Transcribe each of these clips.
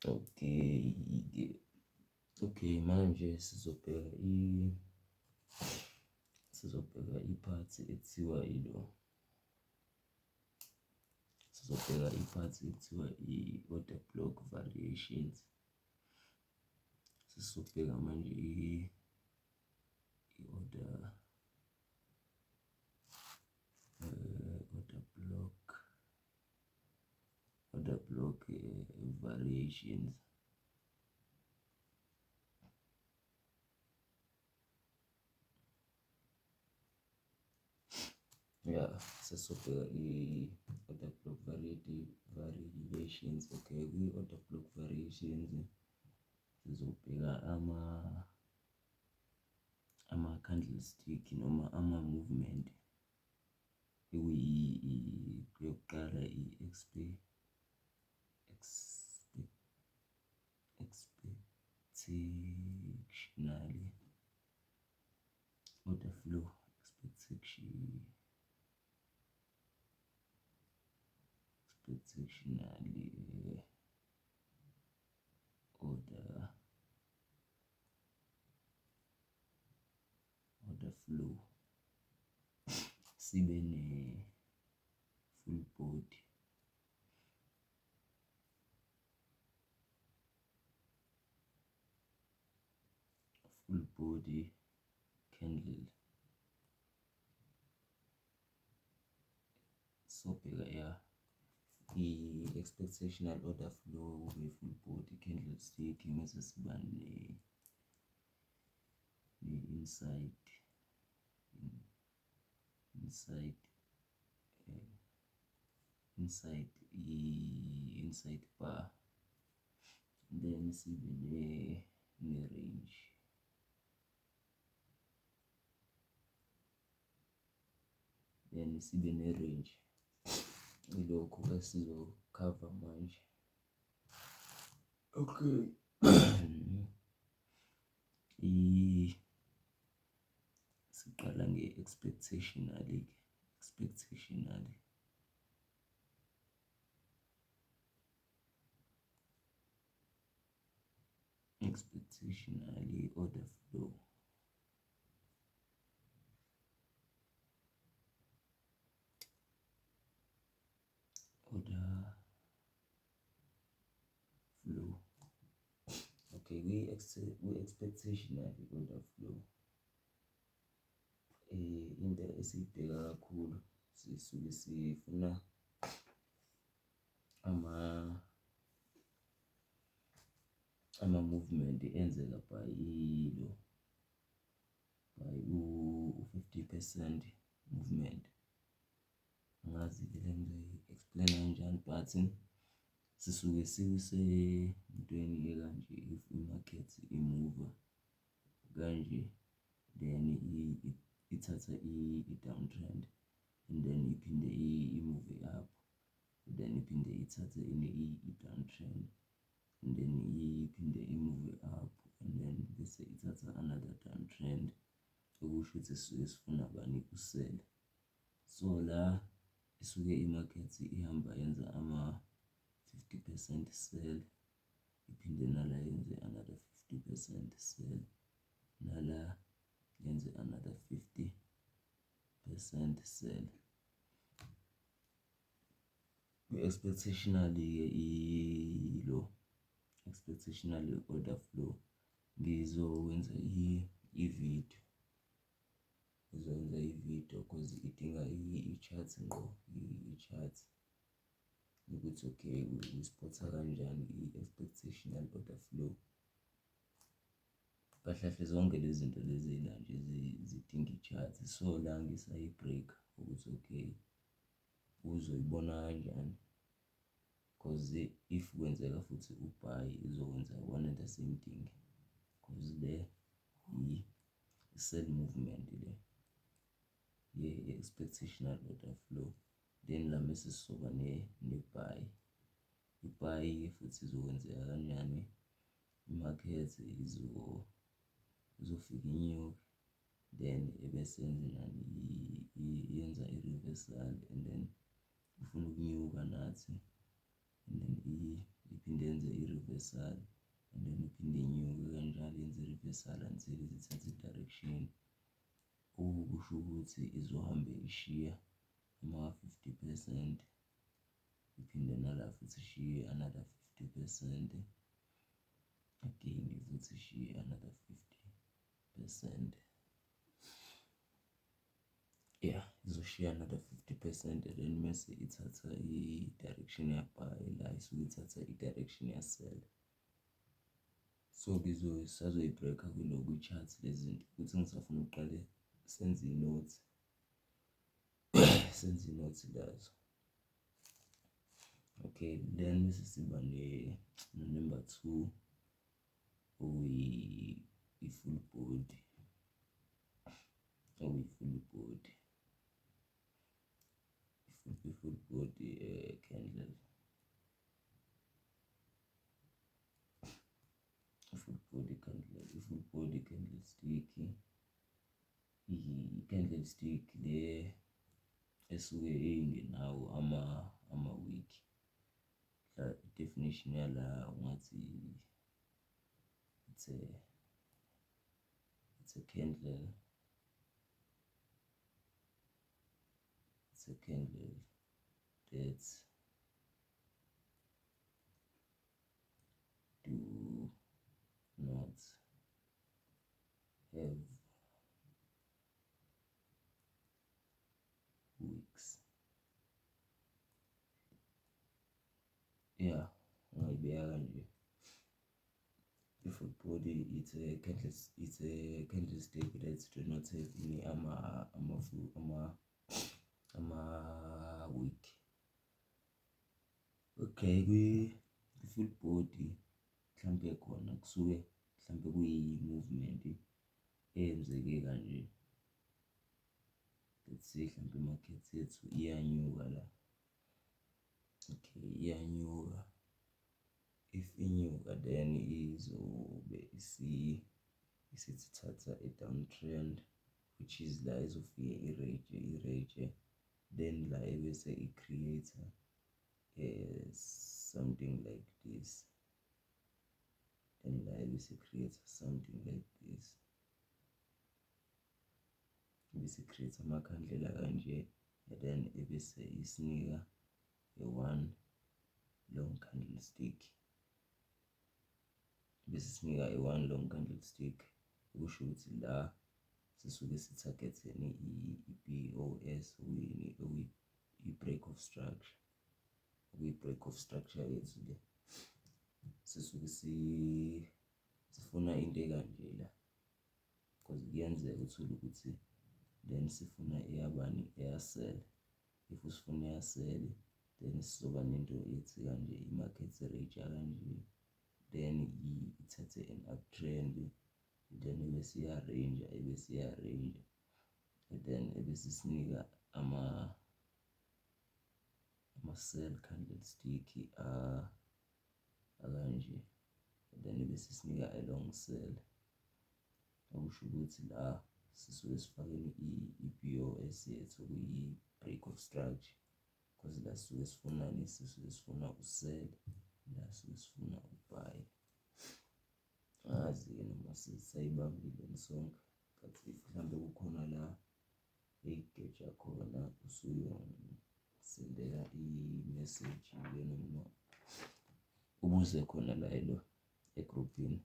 Okay-ke, okay, manje sizobheka i-part ekuthiwa ilo, sizobheka i-part ekuthiwa i-order block variations. Sizobheka manje i-order order block variations. Yeah, sesizobheka i-order block variations. Okay, kwi-order block variations sizobheka ama-candlestick noma ama-movement yokuqala i-expectationally order flow, expectationally order flow, sibe ne-full body, full body candle. Sobheka ya i-expectational order flow, kube full body candlestick, mese siba ne-inside inside bar, then sibe ne-range, then sibe ne-range. Ilokhu esizokhava manje. Okay, siqala nge-expectationally-ke, expectationally order flow. Order flow. Okay, kwi-expectationally order flow, into esiyibheka kakhulu sisuke sifuna ama-movement enzeka by ilo, by u-50% movement. Angazi-ke le ngizoyi-explain-a kanjani, but sisuke sisentweni ekanje. If i-market imuva kanje, then ithatha i-down trend and then iphinde i-move up, then iphinde ithathe i-down trend and then iphinde i-move up and then bese ithatha another down trend, okusho ukuthi sisuke sifuna bani? U-sell. So la isuke i-market ihamba yenza ama-50% sell, iphinde nala yenze another 50% sell, nala yenze another 50% sell. Kwi-expectationally-ke, ilo expectational order flow, ngizokwenza i-video, ngizokwenza i-video 'cause idinga i-chart ngqo, i-chart ukuthi okay, uyi-spot-a kanjani i-expectational order flow. Kahle kahle zonke lezi zinto lezi la nje zidinga i-chart. So la ngisayi-break-a ukuthi okay, uzoyibona kanjani, 'cause if kwenzeka futhi u-buy, izokwenza one and the same thing, 'cause le i-sell movement le ye-expectational order flow. Then la mese sizoba ne-buy. I-buy-ke futhi izokwenzeka kanjani? I-market izofika inyuke, then ebese yenzenjani? Yenza i-reversal and then ifuna ukunyuka nathi and then Iphinde yenze i-reversal and then iphinde inyuke kanjalo, yenze i-reversal until ize ithathe i-direction. Okusho ukuthi izohambe ishiya ama-50%, iphinde nala futhi ishiye another 50%, again futhi ishiye another 50%. Yeah, izoshiya another 50% and then mese ithatha i-direction ya-buy, la isuke ithatha i-direction ya-sell. So sisazoyi-break-a kwi-chart le zinto, ukuthi ngisafuna ukuqale senze i-notes, senze i-notes lazo. Okay, then bese siba no-number two, okuyi-full body, okuyi-full body, i-full body candle, i-full body candle, i-full body candlestick, i-candlestick le esuke ingenawo ama-wick. I-definition yala ungathi it's a candle, it's a candle that do not have wicks. Yeah, ungayibeka kanje. I-full body, it's a candlestick that do not have any ama-wick. Okay, kwi-full body mhlampe khona kusuke mhlampe kuyi-movement eyenzeke kanje. Let's say hlampe i-market yethu iyanyuka la. Okay, iyanyuka. If inyuka, then izobe isithi thatha i-downtrend, which is la izofike i-range, i-range, then la ebese i-create something like this, then la ebese create something like this, ebese create amakhandlela kanje, and then ebese isinika a one long candlestick, bese sinika a one long candlestick. Okusho ukuthi la sisuke si-target-ene i-BOS, okuyi i-break of structure, okuyi-break of structure yethu le. Sisuke sifuna into ekanje la, because kuyenzeka uthole ukuthi then sifuna eyabani, eya-sell. If usifuna eya-sell, then sizoba nento ethi kanje, i-market range kanje, then ithathe an uptrend, then ebese iya-range, ebese iya-range, and then ebese isinika ama-sell candlestick akanje, and then ebese isinika a long sell. Okusho ukuthi la sisuke sifakeni i-BOS yethu, okuyi-break of structure, because la sisuke sifunani? Sisuke sifuna u-sell, la sisuke sifuna u-buy. Angazi-ke noma sisayibambile sonke, but if mhlambe kukhona la eyigeja khona, usuyongisendela i-message-ke noma ubuze khona la elo egrupini.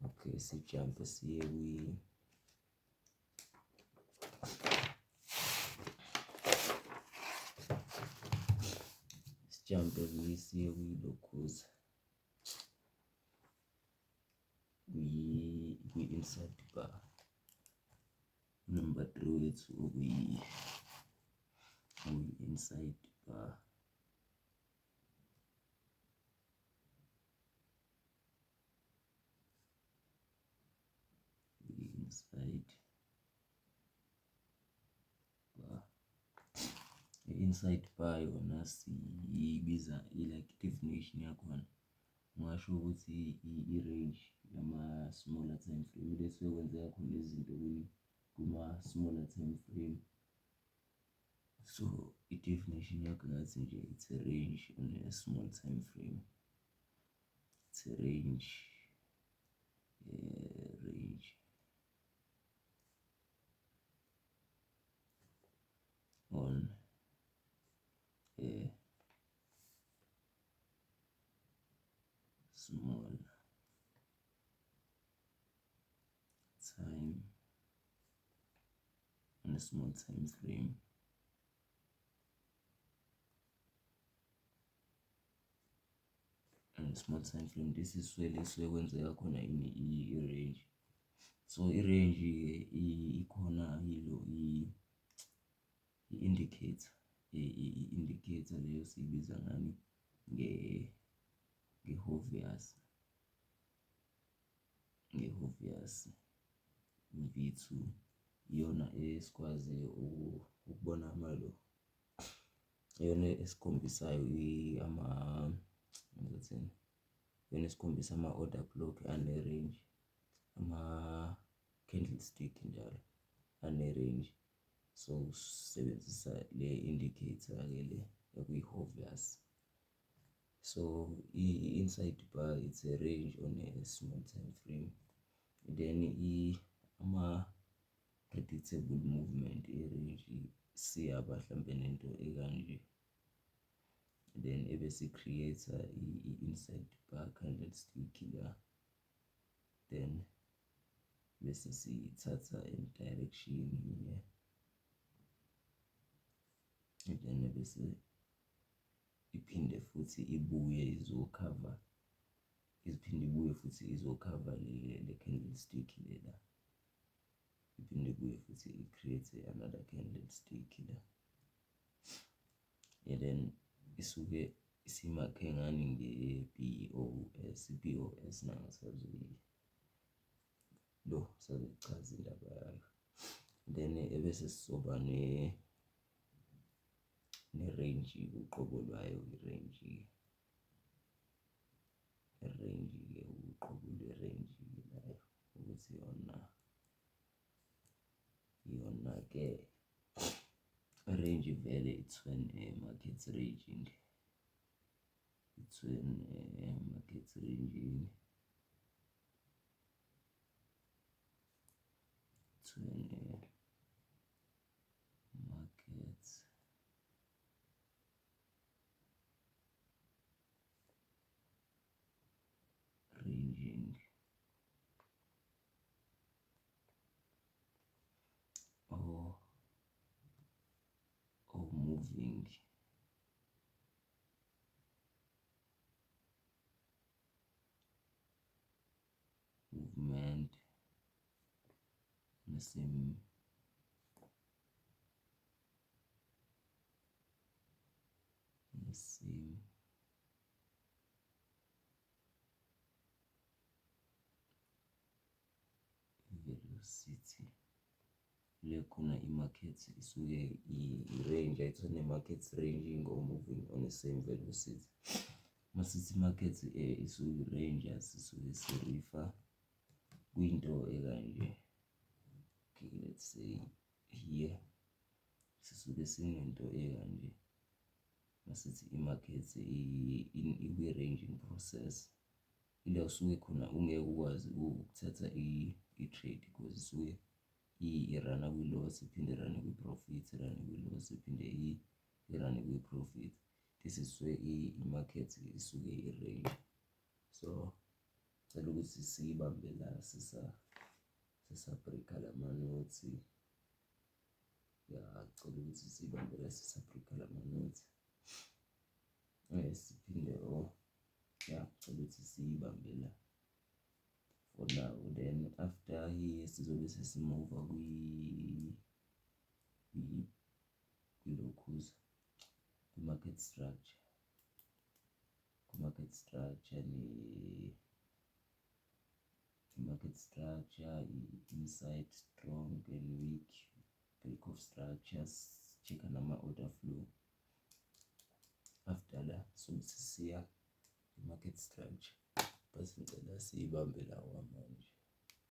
Okay, sijampe siye kwi sijampe siye kwilokhuza, kwi-inside bar, number three wethu, okuyi-inside bar, inside bar. I-inside bar yona siyibiza i-like definition yakhona ungasho ukuthi i-range yama-smaller time frame, ile suke kwenzeka khona izinto kuma-smaller time frame. So i-definition yakho ngathi nje it's a range on a small time frame. It's a range, range on a small time, on a small time frame. On a small time frame, this is where lesuke kwenzeka khona ini? I-range. So i-range ikhona yilo i-indicator, i-indicator leyo siyibiza ngani? Nge-Hovious, nge-Hovious V2, iyona esikwaziyo ukubona amalo, iyona esikhombisayo ama, ngizothini, iyona esikhombisa ama-order block ane-range, ama-candlestick njalo ane-range. So sisebenzisa le indicator-ke le ekuyi-Hovious. So i-inside bar, it's a range on a small time frame. Then ama-predictable movement e-range siyaba hlampe nento ekanje, then ebese i-create i-inside bar candlestick la, then bese siyithatha in direction here, and then bese iphinde futhi ibuye izokhava, iphinde ibuye futhi izokhava le candlestick lela, iphinde ibuye futhi i-create another candlestick la, and then isuke isimakhe ngani? Nge-BOS. I-BOS nangasazoyi lo sazoyichaza indaba yayo. Then ebese sizoba ne-range uqobo lwayo, i-range, i-range-ke uqobo lwe-range layo ukuthi yona, yona-ke range vele, it's when markets ranging, it's when markets ranging, it's when markets ranging or moving movement the same the same velocity. Le khona i-market isuke i-range, ayithole markets ranging or moving on the same velocity. Masithi market isuke i-range, sisuke si-refer kwinto ekanje. Okay, let's say here sisuke sinento ekanje. Masithi i-market ikwi-ranging process, ila usuke khona ungeke ukwazi ukuthatha i-trade because isuke i-runa kwi-loss, iphinde i-rune kwi-profit, i-rune kwi-loss, iphinde i-rune kwi-profit. This is where i-market isuke i-range. So cela ukuthi siyibambe la sisa-break-a lama-notes. Ya, cela ukuthi siyibambe la sisa-break-a lama-notes, siphinde, oh ya, cela ukuthi siyibambe la for now. Then after here sizobe sesimuva kwilokhuza, kwi-market structure, kwi-market structure ne-market structure, i-inside strong and weak break of structures, check nama-order flow. After la sobe sesiya i-market structure, but ngicela siyibambe lawa manje.